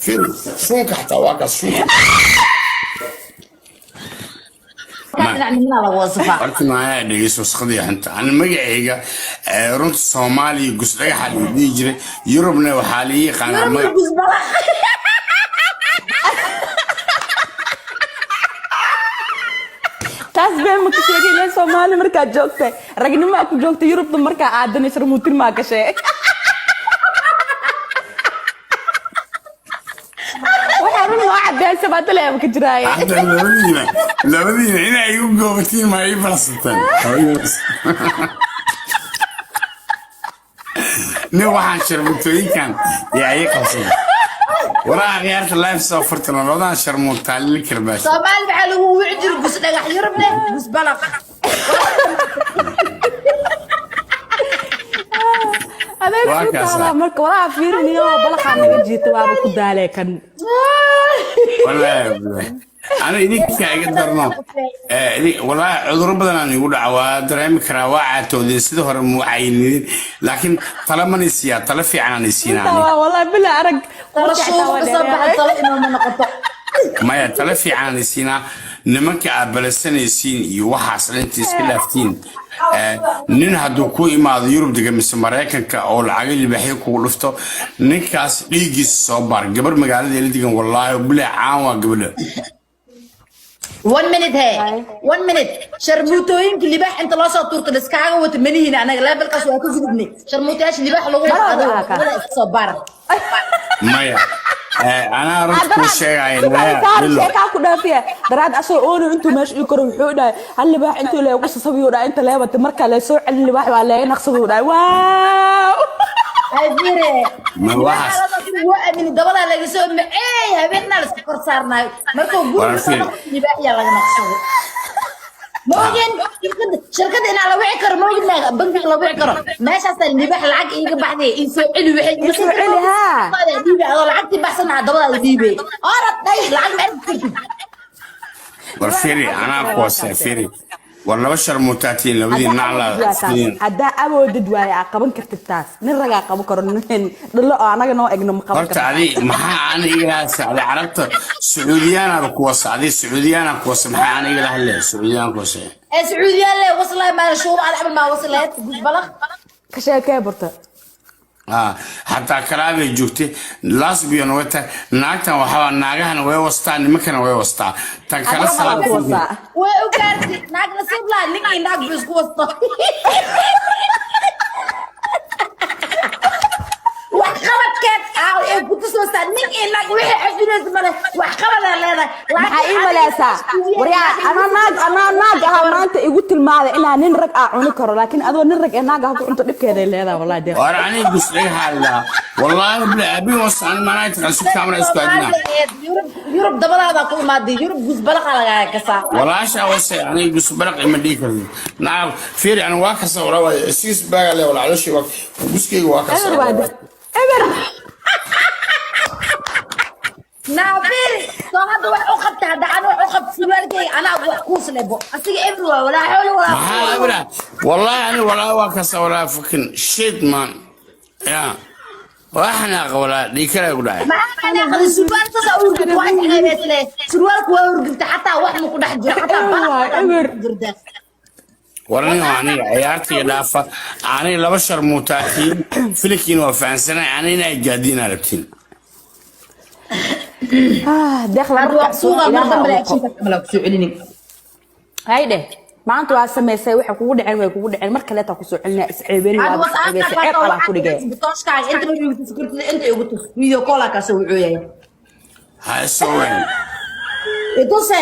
Fiiri, suunka xataa waa kaas suunka. Dhinacnimada lagu wasafaa. Horta maayaa, dhegeyso, wasaqadii xunta. Ani magacayga runta Soomaaliya gusdhagaxa la dhihi jiray, Yurubna waxaa la ii yaqaanaa magac. Gusbalaq. Taas been ma ka sheegay? Leen Soomaali markaad joogtay ragnimaa ku joogtay, Yurubta markaa aadanay sharmuutin maa gashee. Waxaa run loo cadeeyay baad leeba ka jiraaye. Hadda labadiina inay igu goobatiin ma ii balsateen? Nin waxaan sharmutooyinkan yaa ii qabsaday waraha khiyaarta live soo furtana labadan sharmuutaa lili karbaash. Soomaali maxaa lagu wici jiro? Gus dhagax. Yurubne gusbalaq. Adeeg. Waa ku kaasa. taalaa marka walaa fiirinayo balaqaa naga jiita, waaba ku daalee kan. Wallaahi billahi. Ana idinka iga darno. Wallaahi cudurro badan aan igu dhaca, waa dareemi karaa, waa caatoodeen, sida hore muu caynidin, laakiin tala man isiiyaa, tala fiican aan isiinaa aniga. Waa wallahi bila arag. Tala shuuba kasoo baxa, talo inooma noqoto. Maya, tala fiican aan isiinaa. Nimanka aad balasanaysiin iyo waxaas dhan inta iska dhaaftiin, nin hadduu ku imaado Yurub dega mise Maraykanka oo lacaga libaaxyo kugu dhufto, ninkaas dhiiggiisa soo baar. Gabar magaalada ila degan, wallaahi bilahi, caan waa gabadha. One minute he, one minute. Sharmuutooyinka libaax inta loo soo tuurto liskaaga wata manihiin. Anaga levelkaas waa ka gudubnay. Sharmuutayaasha libaax lagu Marada wado waa ka. wada iska soo baar. Maya, anaa runta kuu sheegaya naya Lilo. Sheekaa ku dhaafiya daraad asoo ooni intuu meesha ii koro wuxuu dhahay hal libaax intuu leegu sasabiyo dhahay inta leebata markaa lee soo celin libaax waa leega naqsaduu dhahay, waaw. Ay fiire. Ma waxaas- Waa aamini, dabadaa laga soo maceey, habeenna la iska kor saarnaayo markuu guriga Waa soo fiir. noqdo libaaxyaa laga naqsado. Ma ogeen shirkadda inaa la wici karo? Ma ogin bankiga la wici karo? Meeshaasaa libaax lacag iiga baxday, ii soo celi waxay. Ii soo celi, haa. Dhiibay adoo lacagtii baxsanaha, dabadaada dhiibay, orad dhay lacag ma arki kartid. War firi, anaa kuwase firi, war laba sharmuutaatiin labadii nacla fidiin. Haddaa awoodid waaye aa qaban kartid taas, nin ragaa qaban karo, nin dhalo oo anaga noo egno ma qaban Horta karto. Adi maxaa ana igala sacday? Carabta Sacuudiyaanaaba kuwasa, adi Sacuudiyaana kuwasa, maxaa ana igala hadlaya Sacuudiyaan kuwasa? Ee Sacuudiyaan le waslaay maa shuuba ad camal maa waslayd gusbalaq. Ka sheekee barta. Ah, xataa kalaabay joogtay, lesbian way tahay naagtan. Waxaa naagahana way wastaa, nimankana way wastaa, tan kale. Adiga waa Salaad. ku wasaa. Way u gaartay naag nasiib laa, ninkii naag buu isku wasto. Wax qabadkeed aa ee ku tusaysaa nin iyo naag wixii cafinaysa male, wax qabadaa leedahay. Maxaa ii maleysaa? Waryaa, anaa naag ahaa maanta igu tilmaaday inaa nin rag ah cuni karo, laakiin adoo nin rag ee naag ah ku cunto dhibkeeday leedahay, wallahi deeq. War aniga gusdhagaha wallaahi bila abi wasa ani maanaa taqaan si kaamara isku adina. Yurub, Yurub dabadaadaa ku imaaday, Yurub gusbalaqa lagaaga kasaa. Walaasha wase, aniga gusbaraq ima dhihi kartid. Naa fiiri, ani waa kasa walaa waa six bag le, walaa calooshii waa guskeyga waa kasa. Eber waa eber. Naafiri soo hadda wax u qabta, hadda ana wax u qabta surwaalkayga anaa wax kuus lebo, asiga every waa walaa xoola walaa. Maxaa ebra? Wallahi ani walaa waa kasa, walaa fucking shit man, ya waa xanaaqa, walaa dhiikala ku dhacay. Maxaa xanaaqday? Surwaalkaas aa urgubta, waa isceebeysle, surwaalku waa urgubta, xataa wax ma ku dhex jiro xataa. Eber balaq waay, xataa ma eber. ku jirta. War aniga aniga ciyaartiga dhaafa, aniga laba sharmuutaatiin filinkiina waa fahansanay, ani inay gaadiinaa rabtiin. Ah, deeqda. Hadda Marka waa suuqa mar ilaaha dambe ugu actionka camal aa kusoo celinin. Hay dheh, maanta waa samaysay, waxay kugu dhaceen way kugu dhaceen, mar kaleeta kusoo celinaa, isceebeen. Hadda Waa WhatsApp-ka isceebeysay, ceeb alaa ku dhigay. Tooshkaaga inta ma igu tusi kartid, inta igu tus, video call aa kaasoo wuxuu Ha isoo weyn. Ituse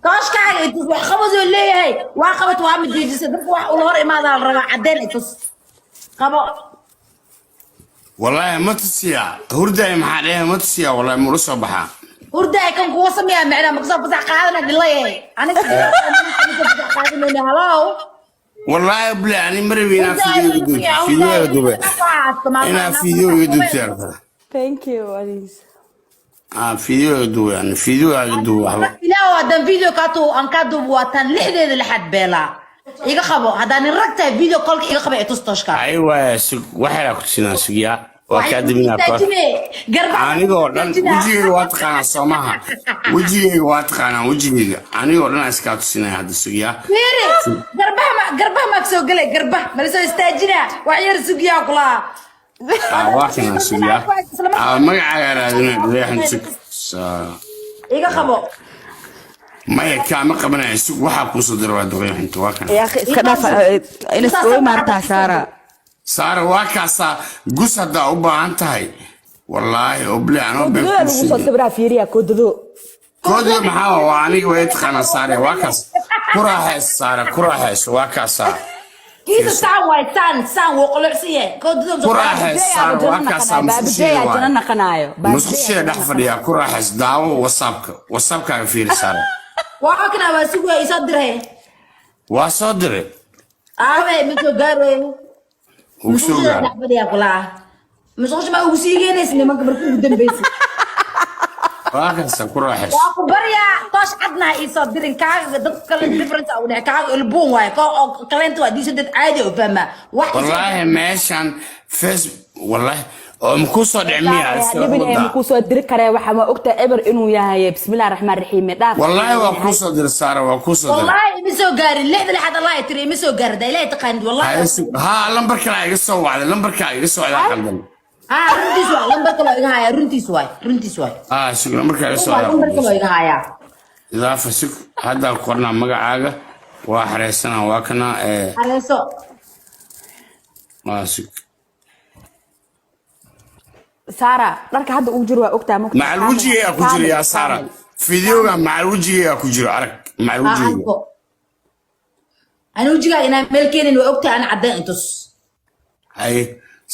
tooshkaaga, itus. Wax qabadoo leeyahay waa qabat, waa ma jeejisay, dadka wax ula hor imaadaa la rabaa caddeen. Itus, qabo. Wallaahi ma tusiyaa hurdaay, maxaa dhehe, ma tusiyaa wallaahi mula soo baxaa. Hurdaay kan kuwa sameeyaa macnaa ma kasoo fasax qaadana dhilaye, aniga kasoo fasax qaadanayna, halow. Wallaahi bile ani marabi inaa video iga duubto, video iga duube, inaa video iga duubtay arkaa. Thank you, Aliis. Ah, video iga duube, yani video iga duube waxba. Ilaahu haddaan video kaa tuu aan kaa duubo, waa tan lixdeeda lixaad beelaa iga qabo. Haddaan nin rag tahay, video callka iga qaba, itus tooshka. Ay waaya, sug, waxay ku tusinaa, sugyaa. Waa kaa diminaa. Anigoo dhan wejigeyga waa taqaanaa, soomaha? Wejigeyga waa taqaanaa, wejigeyga anigoo dhan iskaa tusinaya hadda, sugiyaa. Fiiri, garbaha ma garbaha maa kasoo gelay? Garbaha mala soo istaajinaa? Wax yar sugiyaa kulaha. Waa kanaa, sugiyaa. Magacaaga raadinaya, duleexan, sug. Iga qabo. Maya, kaama qabanaya, sug. Waxaa kuusoo dira waa duqeexinta, waa kana. يا اخي iska dhaaf in iska maartaa Saara. Saara, waa kaasaa. Gus haddaa u baahan tahay, wallaahi oble anoo been Koodada lagu soo kuu sheegay. sawiraa, fiiriya koodado. Koodada maxaa waa? Aniga way taqaanaa Saare. Waa kaas, ku raaxayso Saare, ku raaxayso, waa kaasaa. Kiisa saan waay, saan saan wuu qulucsan yahay koodada. Ku raaxayso Saara, waa kaasaa. Baabajey Musqusheeda jana waay naqanaayo. Musqusheeda dhex fadhiyaa, ku raaxayso, daawo WhatsAppka, WhatsAppkaaga fiiri, Saare. Waa kana, waa sugaya, isoo diray. Waa soo diray. Aabe, ma soo gaarayo. Ugu soo Musqusha gaaro. dhex fadhiyaa kulaha. Musqusha ma ugu sii geenaysa nimanka markii ugu dambeysay? Waa kaasa, ku raaxayso. Waa ku baryaa, toosh cadna ha iisoo dirin. Kaaga dad kale difference u dhex, kaaga ilbuun waaye, ko oo kaleenta waa diisho, dad caadi oo fahmaa wax isoo. Wallaahi meeshan face, wallaahi oo makuu soo dhici miya? Dhibin ee makuu soo diri karee? Waxa ma ogtahay eber inuu yahay. Bismillahi raxmaan raxiim, dhaaf. Wallaahi waa kuu soo diray Saara, waa kuu soo diray. Wallaahi ima soo gaarin. Lixda lixaad Allah tiri, ima soo gaarin. Daa Ilaahay taqaanid, wallahi. Haa, lambar kale iga soo wacday, lambarkaa iga soo wacday qaldan. Haa, runtiis waay, lambar kaloo iga hayaa, runtiis waay, runtiis waay. Ah, sug, lambarkaa iga soo Waa lambar kaloo wacday. iga hayaa. Idaafa, sug, haddaa qornaa magacaaga, waa xareysanaa, waa kana ee. Xareyso. Waa sug. Saara, dharka hadda uu jiro waa ogtahay ma? Macal wejigaygaa ku jira, yaa Saara, fideoga macal wejigaygaa ku jiro, arag macal Ha. wejigayga. Arko ani wejigaaga inaan meel keenin waa ogtahay, ana caddayn intus. Haye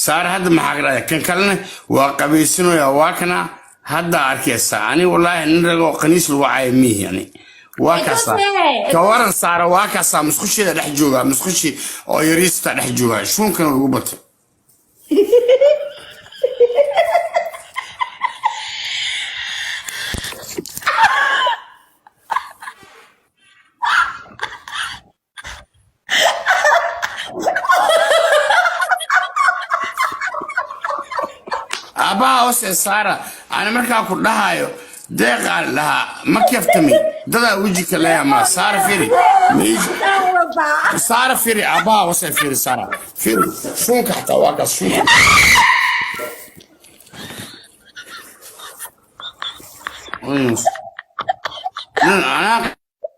Saara, hadda maxaa ka dhacay? Kan kalena waa qabaysanaya, waa kana, haddaa arkaysaa. Ani wallaahi nin ragoo qaniis lagu caayo miihi ani. Waa kaasaa, ka waran Saara? Waa kaasaa, musqusheeda dhex jooga, musqushi oo yariista dhex jooga, shuunkana ugu batay. Aabbaha hoose Saara, ani markaa ku dhahayo deeqaan dhahaa, ma keftami dadaa weji ka leeyaha ma. Saara, firi. Saara, firi, aabbaha hoose firi. Saara, firi, shuunka xataa waa kaas, shuunka.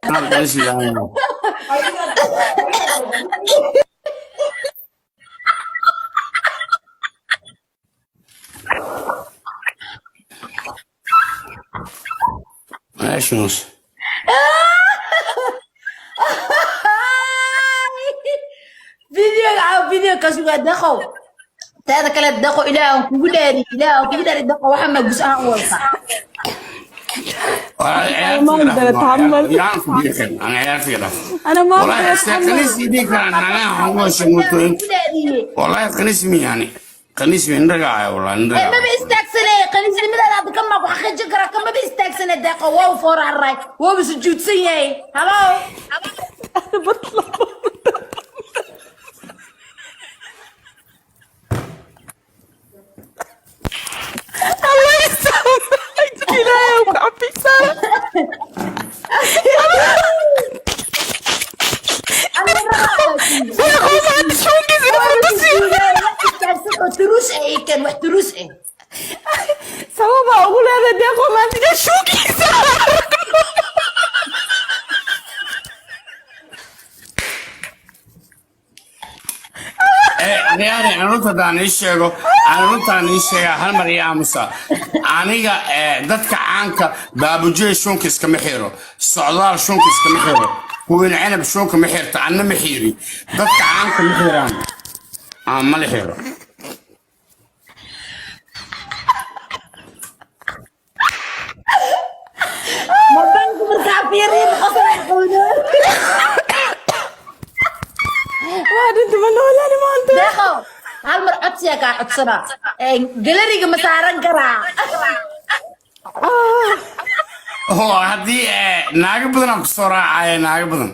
Anaa qaniis ilaahay. Meeshaas. Videoga caaw, video ka sugaa Deqow. Teeda kale Deqo, Ilaah aan kugu dhaari, Ilaah aan kugu dhaari, Deqo, waxa ma gus ahaan u wadataa? Yaan ku biiqin ana ciyaartiga dhaf. أنا ما والله أقدر أتحمل. قنيس يديك أنا هو شموتين. Kugu dhaariyey. والله قنيس مي يعني qaniis bay nragaaya, wallah nragaa. Maba istaagsane qaniisnimadaada hadda kan baa ku xaqiijin karaa, kan maba istaagsane Deeqo, waa u foorararay, waaba sujuudsan yahay. Halo. أنا بطلع. الله يسامحك، إلهي ويعافيك سارة. يا أخوي ما عندي شو انجز. Wax istaagsan oo duruus ah ii keen, wax duruus ah. سبب أقول هذا ديقو ما عندي شو كيس. Anigaani aan runta haddaan ii sheego, aan runtaan ii sheegaa, hal mar ii aamusa aniga. Dadka caanka baabujey shuunka iskama xiro, Socdaal shuunka iskama xiro, Kuwiin Cinab shuunka ma xirta, anna ma xiiri. Dadka caanka ma xiraan, aan ma la xiro. Mobilku markaa fiiriin qosol qowdo. ما أنت ما ولا ما أنت. Deeqo, hal mar codsiyaa kaa codsanaa, galeriga ma saaran karaa? Oo haddii naago badan aan kusoo raacaya, naago badan.